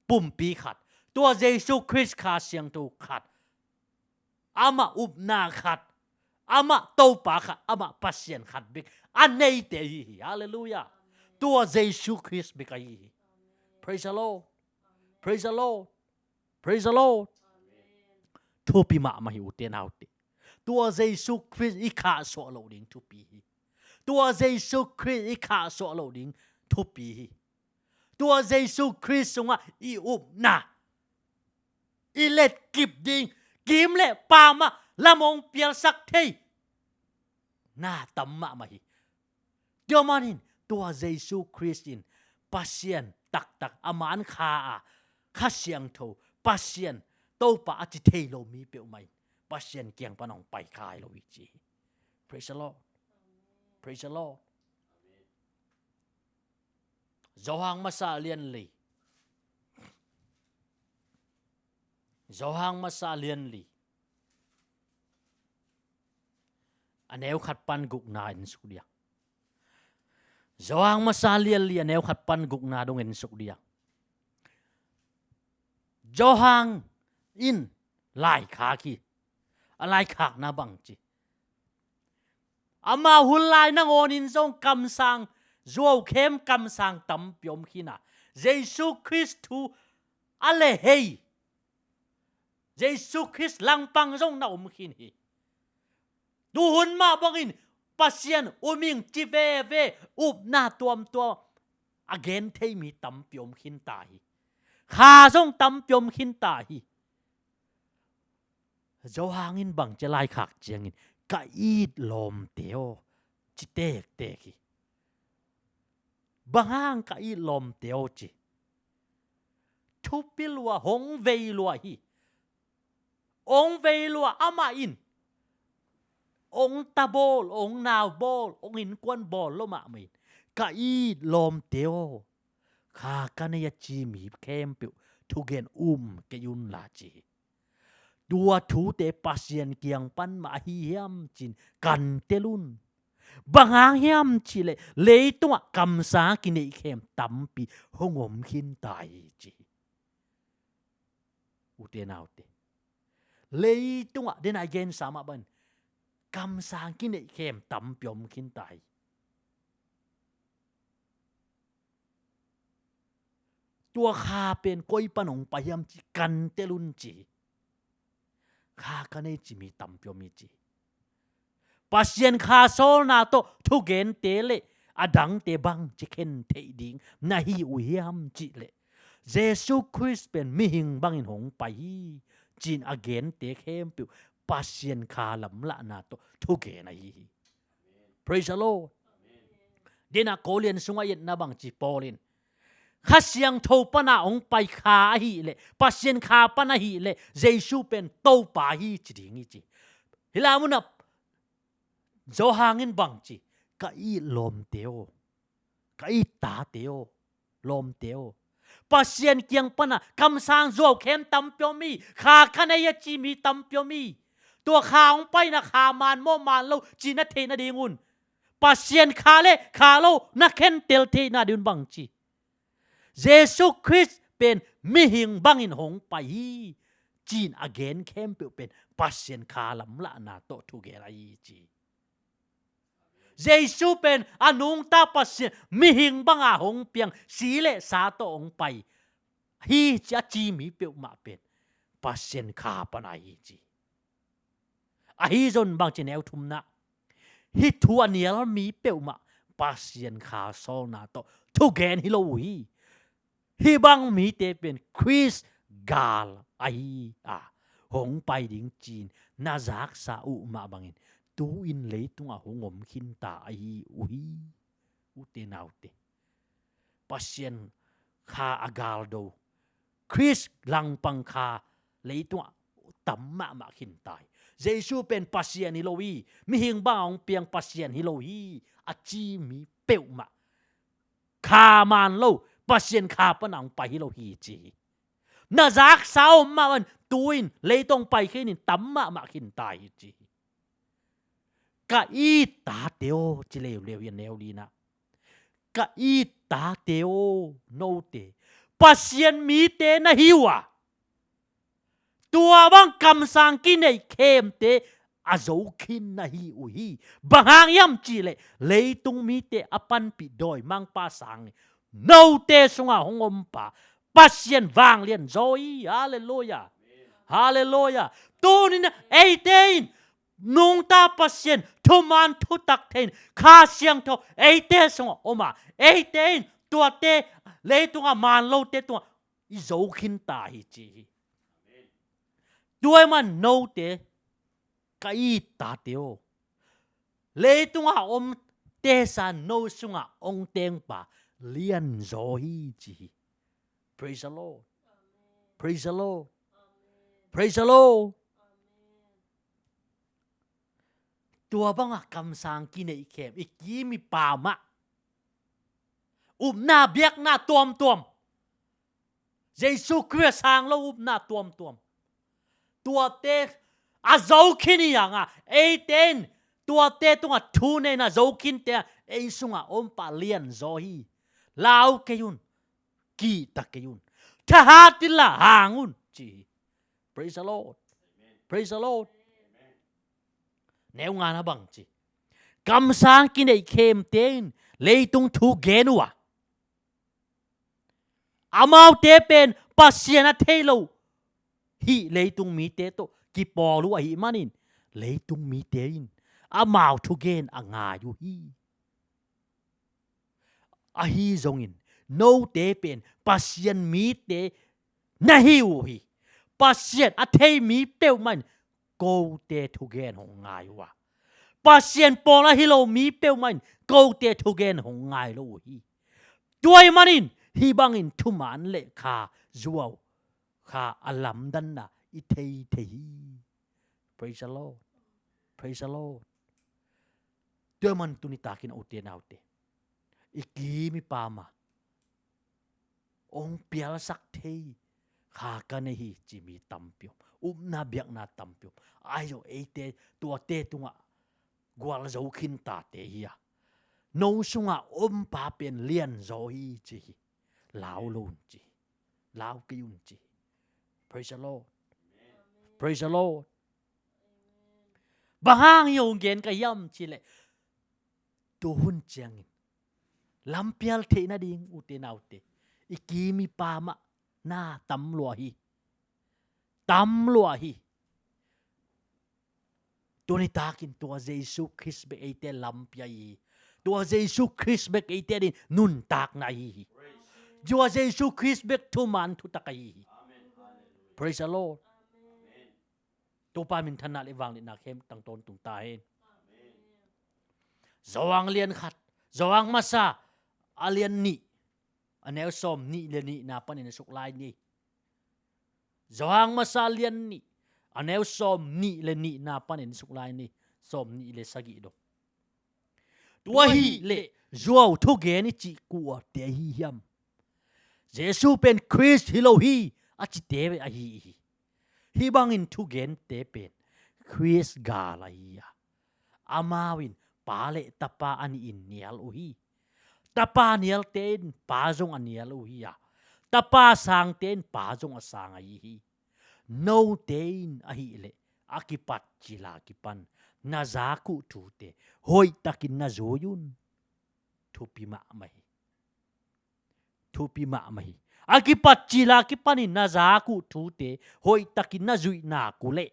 pumpi khat, tua Jesu Khrist Kha Siangtho khat, amah upna khat, amah Topa khat, amah Pasian khat bek a neite hi hi. Halleluiah. Tua Jesu Khrist bek ahi hi. Praise the Lord. Praise the Lord. Praise the Lord. Thupi mahmah hi, ute naute. Tua Jesu Khrist i khahsuah loh ding thupi hi. Tua Jesu Khrist i khahsuah loh ding thupi hi. Tua Jesu Khrist sungah i upna, i letkip ding, kim le pam ah lam hong pialsak thei na tam mahmah hi. Tua manin tua Jesu Khrist in Pasian taktak, a man Kha a, Kha Siangtho, Pasian, Topa a ci thei lo mi peuhmah in Pasian kiang pan hong pai kha lo hi ci hi. Praise the Lord. Praise the Lord. Johan Masa lian li. Johan Masa lian li, a neu khat pan gukna en suk dia. Johan Masa lian li, a neu khat pan gukna dong en suk dia. Johan in laikhak hi. A laikhakna bang ci, amah hun lai nangawnin zong kamsang, zuaukhem kamsang tampi om khin a, Jesu Khrist thu a lehei, Jesu Khrist langpang zong na om khin hi. Tuhun mah bangin Pasian um ing ci veve, upna tuamtuam a gen thei mi tampi om khin ta hi. Kha zong tampi om khin ta hi. Johan in bang ci a laikhak ciangin, ka it lawmte aw, ci tektek hi. Bang hang ka it lawmte aw ci? Thupi lua, hong vei lua hi. Hong vei lua, amah in hong ta bawl, hong nau bawl, hong innkuan bawl lo mahmah in, ka it lawmte aw, kha ka nei a ci mi khempeuh thugen um kei unla ci hi. Tua thute Pasian kiang pan mah ahi hiam ci-in kan tel un. Bang hang hiam cih leh leitungah kamsang kineihkhem tampi hong om khin ta hi ci hi. Ute naute, leitungah den a i gensa mah bangin kamsang kineihkhem tampi om khin ta hi. Tua kha pen koi pan hong pai hiam cih kan tel un ci hi. Kha ka nei ci mi tampi om hi ci hi. Pasian kha sawlna tawh thugente le a dangte bang ci khen theih ding na hi uh hiam cih leh, Jesu Khrist pen mihing bangin hong pai hi ci-in a gente khempeuh Pasian kha lamlahna tawh thugen ahi hi. Praise the Lord. Dena Korean sungah i etna bang ci Paul in, Kha Siangtho pana hong pai kha ahih leh, Pasian kha pan ahih leh, Jesu pen Topa hi ci ding hi ci. Hih lai munah Johan in bang ci, ka it lawmte aw, ka it tate aw, lawmte aw, Pasian kiang pana kamsang zuaukhem tampi om hi, kha ka nei a ci mi tampi om hi. Tua kha hong paina kha man maw man lo ci na theih nadingun, Pasian kha le kha lo na khentel theih nadingun bang ci, Jesu Khrist pen mihing bangin hong pai hi ci-in a gen khempeuh pen Pasian kha lamlahna tawh thugen ahi hi ci. Jesu pen a nungta Pasian mihing banga hong piang, si le sa tawh hong pai, hi ci a ci mi peuhmah pen Pasian kha pan ahi ci. Ahi zong bang ci, neu thumna, hih thu a nial mi peuhmah Pasian kha sawlna tawh thugen hi lo uh hi. Hih bang mite pen Khrist gal ahi a, hong pai ding ci-in na zaksa uh mah bangin tu-in leitungah hong om khinta ahi uh hi. Ute naute, Pasian kha a galdo, Khrist langpang kha leitungah tam mahmah khinta hi. Jesu pen Pasian hi lo hi, mihing bang hong piang Pasian hi lo hi a ci mi peuhmah kha man lo, Pasian kha pana hong pai hi lo hi ci hi. Na zaksa om mah bangin tu-in leitungah pai khin in, tam mahmah khinta hi ci hi. Ka it tate aw, ci leuleu hi a, neu lina. Ka it tate aw, note Pasian mite na hi uh a, tua bang kamsang kineih khemte a zo khin na hi uh hi. Bang hang hiam cihleh leitung mite a panpih dawimangpa sang hi. Note sungah hong ompa Pasian vanglian zaw hi. Halleluiah. Halleluiah. Tuni-in eite in nungta Pasian thuman thutak thei-in Kha Siangtho eite sungah om a, eite in tuate leitungah man lote tungah i zo khinta hi ci hi. Tua ahih man note, ka it tate aw, leitungah omte sang no sungah hong tengpa lianzaw hi ci hi. Praise the Lord. Praise the Lord. Praise the Lord. Tua banga kamsang kineih khem, i kim i pam ah, upna biakna tuamtuam, Jesu Khrist sang lo upna tuamtuam, tuate a zo khin hi hang a, eite in tuate tungah thuneihna zo khinte ei sungah om pah lianzaw hi. Lau kei un, kihta kei un, thahat inla hang un ci hi. Praise the Lord. Praise the Lord. Neu ngana bang ci, kamsang kineih khemte in leitung thu gen uh a, amaute pen Pasian a thei lo hih leitung mite tawh kipawl uh ahih manin leitung mite in amau thugen a ngai uh hi. Ahi zongin note pen Pasian mite na hi uh hi. Pasian a thei mi peuhmah in kote thugen hong ngai uh a, Pasian pawl ahi lo mi peuhmah in kote thugen hong ngai lo uh hi. Tua ahih manin hih bangin thuman le kha zuau, kha a lamdanna i thei thei hi. Praise the Lord. Praise the Lord. Tua ahih man tuni takin, ute naute, i kim i pam ah hong pialsak thei kha ka nei hi ci mi tampi om, upna biakna tampi om. Ahi zong eite tuate tungah gualzo khintate hi a, no sungah om pa pen lianzaw hi ci hi. Lau lo un ci hi. Lau kei un ci hi. Praise the Lord. Praise the Lord. Bang hang hih hong gen ka hiam cihleh, tuhun ciangin lampial theih nading, ute naute, i kim i pam ah na tam lua hi. Tam lua hi. Tuni takin tua Jesu Khrist bek eite lampi ahi hi. Tua Jesu Khrist bek eite ading nuntakna ahi hi. Tua Jesu Khrist bek thuman thutak ahi hi. Praise the Lord. Topa minthanna le vangliatna khempeuh tang tawntung ta hen. Johan lian khat, Johan masa a lian nih, a neu sawm nih le nihna panin a suk lai ni. Johan masa lian nih, a neu sawm nih le nihna panin a suk lai ni. Sawm nih le sagih dong. Tua ahih leh zuau thugen i cih kuate ahi hiam? Jesu pen Khrist hi lo hi a cite ahi hi. Hih bangin thugente pen Khrist gal ahi a, amau in Pa le Tapa a nihin nial uh hi. Tapa nialte in Pa zong a nial uh hi a, Tapa sangte in Pa zong a sang ahi hi. Note in ahih leh a kipat cil a kipan na zak uh thute hoihtakin na zui un. Thupi mahmah hi. Thupi mahmah hi. A kipat cil a kipanin na zak uh thute hoihtakin na zuih nak uh leh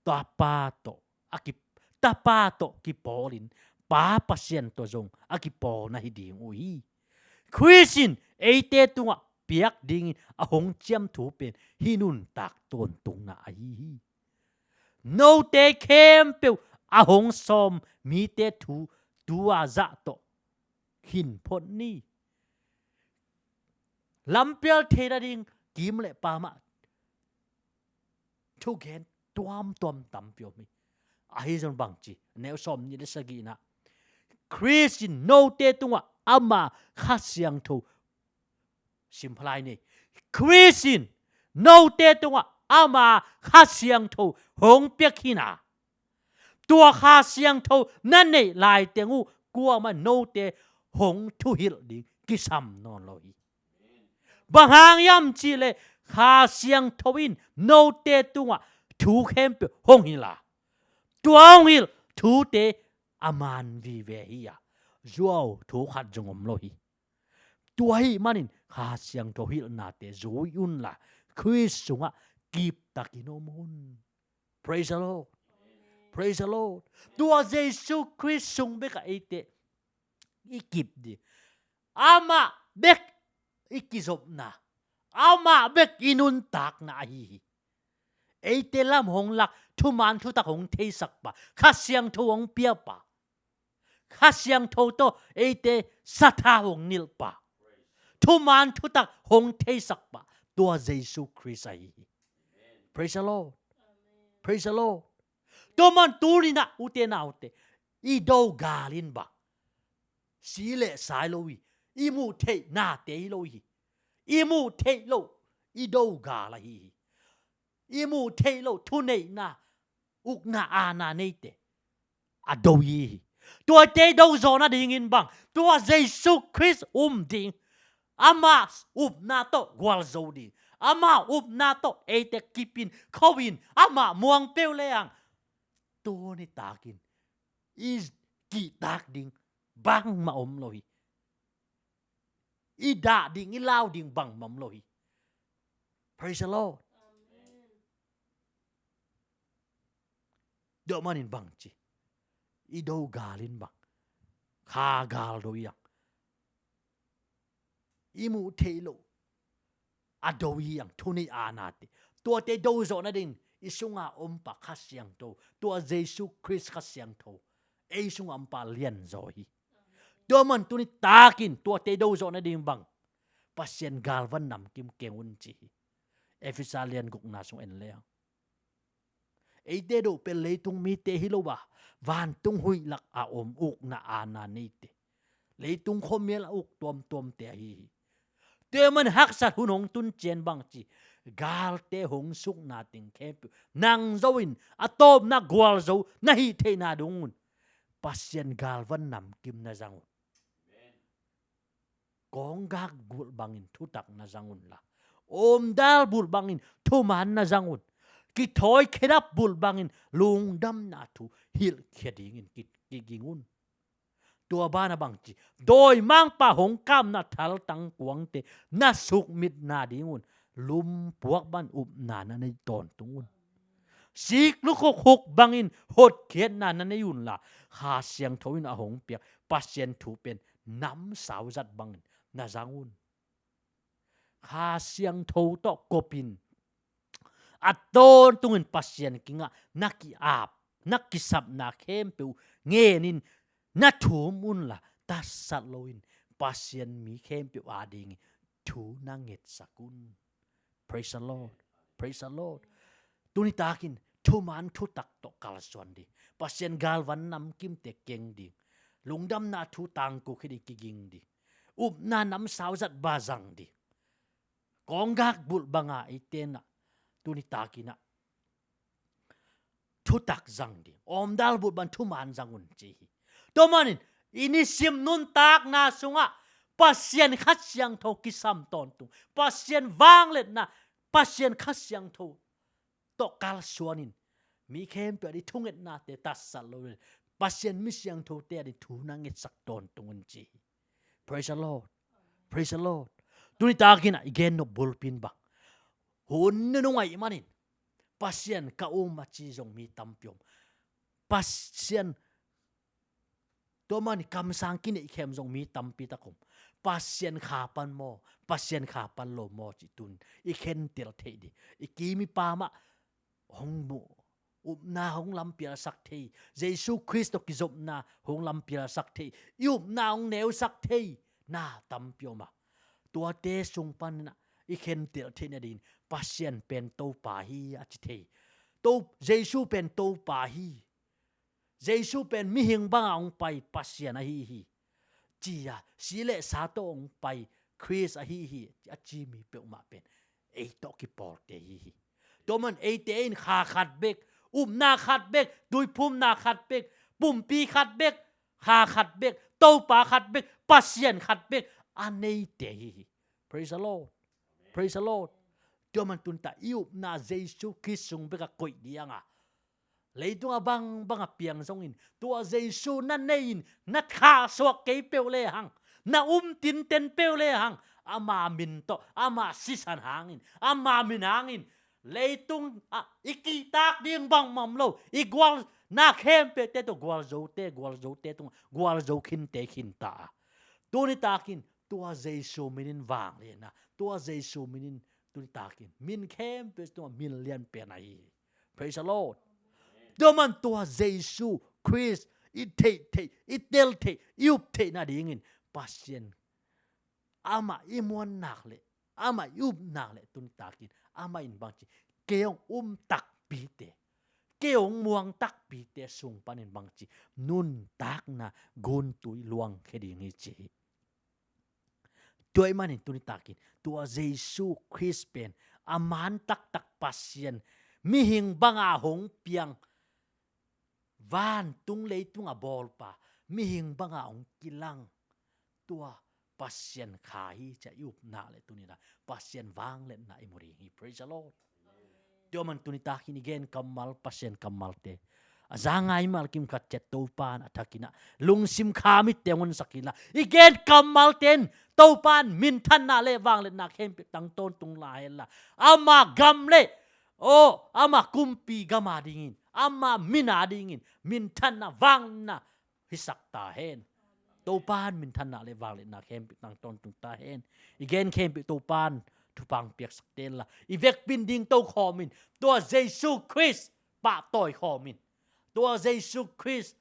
Tapa tawh a ki, Tapa tawh kipawlin Pa Pasian tawh zong a kipawl na hi ding uh hi. Khrist in eite tungah piak dingin a hong ciam thu pen hih nuntak tawntungna ahi hi. Note khempeuh a hong sawm mite thu tua zah tawh khin phot ni. Lampial thei nading kim le pamah thugen tuamtuam tampi om hi. Ahi zong bangci, neu sawm nih le sagihna, Khrist in note tungah ama Kha Siangtho, simphalai nei, Khrist in note tungah ama Kha Siangtho hong piak hi na, tua Kha Siangtho na neih laiteng uh kuamah note hong thuhilh ding kisam nawn lo hi. Bang hang hiam cihleh Kha Siangtho in note tungah thu khempeuh hong hilh a, tua hong hilh thute a man vive hi a, zuau thu khat zong om lo hi. Tua ahih manin Kha Siangtho hilhnate zui unla Khrist sungah kiptakin om un. Praise the Lord. Praise the Lord. Tua Jesu Khrist sung bekah eite i kip ding, amah bek i kizopna, amah bek i nuntakna ahi hi. Eite lam hong lak, thuman thutak hong theisak pa, Kha Siangtho hong pia pa, Kha Siangtho tawh eite sathau hong nilh pa, thuman thutak hong theisak pa, tua Jesu Khrist ahi hi. Praise the Lord. Praise the Lord. Tua man tuni-in ah, ute naute, i do gal in bang si le sai lo hi. I muh theih nate hi lo hi. I muh theih lo i do gal ahi hi. I muh theih lo thuneihna, ukna, aana neite a do hi hi. Tuate do zawh nadingin bang, tua Jesu Khrist um ding, ama upna tawh gualzo ding, ama upna tawh eite kipin kho-in ama muang peuh le ang, tuni takin i kihtak ding bangmah om lo hi. I dah ding, i lau ding bangmah om lo hi. Praise the Lord. Tua manin bangci, i do gal in bang, kha gal do hi ang, i muh theih loh a do hi ang, thuneih aanate, tuate do zawh nading i sunga om pa Kha Siangtho, tua Jesu Khrist Kha Siangtho ei sunga om pa lianzaw hi. Tua man tuni takin tuate do zawh nading bang, Pasian galvan namkim keng un ci hi. Efesa lian gukna sung en le ang. Eite do pen leitung mite hi lo a, vantung huih lak a om ukna aana neite, leitung khuamial a uk tuamtuamte ahi hi. Tua man haksat hun hong tun ciang bangci, galte hong sukna teng khempeuh nang zo in a tawpna gualzo na hih theihna ding un Pasian galvan namkim na zang un. Kawnggak bulh bangin thutak na zang unla, awmdal bulh bangin thuman na zang un. Kithawi khedap bulh bangin lungdamna thu hilhkhia dingin ki, kiging un. Tua banah bangci, dawimangpa hong kapna thaltang kuangte na sukmitna ding un lumpuak bang upna na nei tawntung un. Sik lukhuk bangin hotkhiatna na nei unla, Kha Siangtho in a hong piak Pasian thu pen namsau zat bangin na zang un. Kha Siangtho tawh kopin a tawntungin Pasian kingah na ki-ap, na kisapna khempeuh ngenin na thum unla, tatsat loin Pasian mi khempeuh adingin thu na ngetsak un. Praise the Lord. Praise the Lord. Tuni takin thuman thutak tawh kalsuan ding, Pasian galvan namkimte keng ding, lungdamna thu tangko khit ding, kiging ding, upna namsau zat bang zang ding. Kawnggak bulh banga eite in ah tuni takin ah thutak zang ding, awmdal bulh bang thuman zang un ci hi. Tua manin i nisim nuntakna sungah Pasian Kha Siangtho kisam tawntung, Pasian vangliatna, Pasian Kha Siangtho tawh kalsuanin mi khempeuh ading thungetnate tatsat loin Pasian mi siangthote ading thu na ngetsak tawntung un ci hi. Praise the Lord. Praise the Lord. Tuni takin ah i gen nop bulpi in bang, hun nunung ahih manin Pasian ka um a ci zong mi tampi om. Pasian tua man kamsang kineihkhem zong mi tampi tak om. Pasian kha pan maw, Pasian kha pan lo maw cih tun i khentel theih ding. I kim i pam ah hong mu, upna hong lampialsak thei, Jesu Khrist tawh kizopna hong lampialsak thei, i upna hong neusak thei na tampi om a. Tuate sung panin ah i khentel theih nadingin Pasian pen Topa hi a ci thei. To, Jesu pen Topa hi. Jesu pen mihing banga hong pai Pasian ahi hi. Ci a, si le sa tawh hong pai Khrist ahi hi a ci mi peuhmah pen ei tawh kipawlte hi hi. Tua man eite in kha khat bek, upna khat bek, tuiphumna khat bek, pumpi khat bek, kha khat bek, Topa khat bek, Pasian khat bek a neite hi hi. Praise the Lord. Praise the Lord. Tua man tuni tak i upna Jesu Khrist sung bek a koih ding a, leitung a bangbang a piang zongin tua Jesu na nei in, na khahsuah kei peuh lehang, na um tinten peuh lehang, ama min tawh, ama sisan hangin, ama min hangin leitung ah i kihtak ding bangmah om lo. I gualna khempeuhte tawh gualzote, gualzote tungah gualzo khinte khinta a. Tuni takin tua Jesu minin vangliatna, tua Jesu minin tuni takin min khempeuh tungah min lianpen ahi hi. Praise the Lord. Tua man tua Jesu Khrist i theih theih, i tel theih, i up theih nadingin Pasian amah i muannak le amah i upnak le tuni takin amah in bangci, kei hong um takpite, kei hong muang takpite sung panin bangci, nuntakna guntui luangkhia ding hi ci hi. Tua ahih manin tuni takin tua Jesu Khrist pen a man taktak Pasian, mihing banga hong piang, vantung leitung a bawlpa, mihing banga hong kilang, tua Pasian kha hi ci a i upna le tuni tak Pasian vangliatna i mu ding hi. Praise the Lord. Tua man tuni takin i gen kammal, Pasian kammalte a za ngai mal kim khat ciat Topa in a thakin ah lungsim kha mitte hong honsak inla, i gen kammalte in Topa in minthanna le vangliatna khempeuh tang tawntung lai henla, ama gam le, aw, ama kumpi gam a dingin, ama min a dingin minthanna, vangliatna hisak ta hen. Topa in minthanna le vangliatna khempeuh tang tawntung ta hen. I gen khempeuh Topa in thupha hong piaksak ta henla, i vekpi-in ding tokhawm in, tua Jesu Khrist pahtawi khawm in, tua Jesu Khrist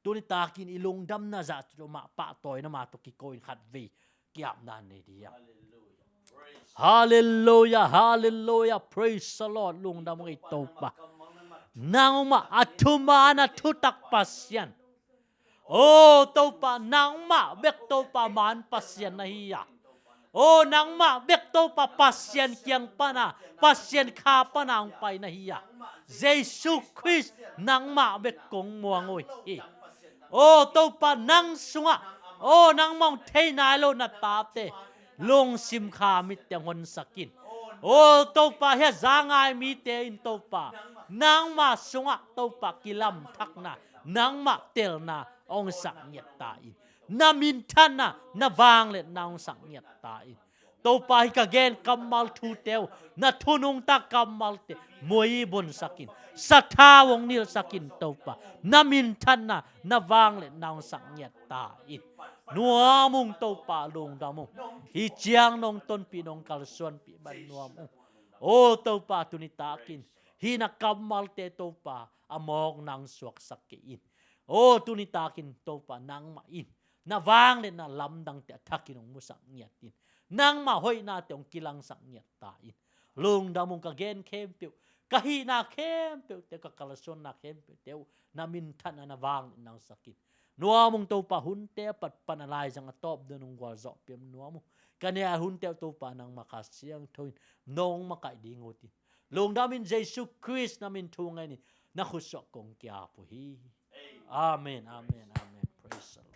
tuni takin i lungdamna zah tawh mah, pahtawina mah tawh kiko in khatvei ki-apna nei ding a. Halleluiah, halleluiah, praise the Lord. Lungdam ung ei Topa. Nangmah a thuman a thutak Pasian. O Topa, nangmah bek Topa man Pasian na hi a. O nangmah bek Topa Pasian kiang pana, Pasian kha pana hong pai na hi a. Jesu Khrist nangmah bek kong muang uh hi. O Topa, nang sungah, o nangmah hong thei nai lo na tate lungsim kha mitte hong honsak in. O Topa, hih a za ngai mite in Topa, nangmah sungah Topa kilamthakna, nangmah telna hong sak ngiat ta in. Na minthanna, na vangliatna hong sak ngiat ta in. Topa, hih ka gen kammal thute uh, na thu nungta kammalte muibunsak in, sathau hong nilsak in Topa. Na minthanna, na vangliatna hong sak ngiat ta in. Nuam ung Topa, lungdam ung. Hih ciang nong tonpih, nong kalsuanpih bang nuam ung. O Topa, tuni takin hih na kammalte Topa a mawkna hong suaksak kei in. O tuni takin Topa, nangmah in na vangliatna lamdangte a thakin hong musak ngiat in. Nangmah hoihnate hong kilangsak ngiat ta in. Lungdam ung, ka gen khempeuh, ka hihna khempeuhte, ka kalsuanna khempeuhte uh na minthanna, na vangliatna hong sak in. Nuam ung Topa, hunte a pat pan a laizang a tawp dong hong gualzawhpih nuam ung. Ka ne a hunte uh Topa, nangmah Kha Siangtho in nong makaih ding uh hi. Lungdam ing, Jesu Khrist na min thu ngen in, na khutsuah kong ki-ap uh hi. Amen, amen, amen. Praise the Lord.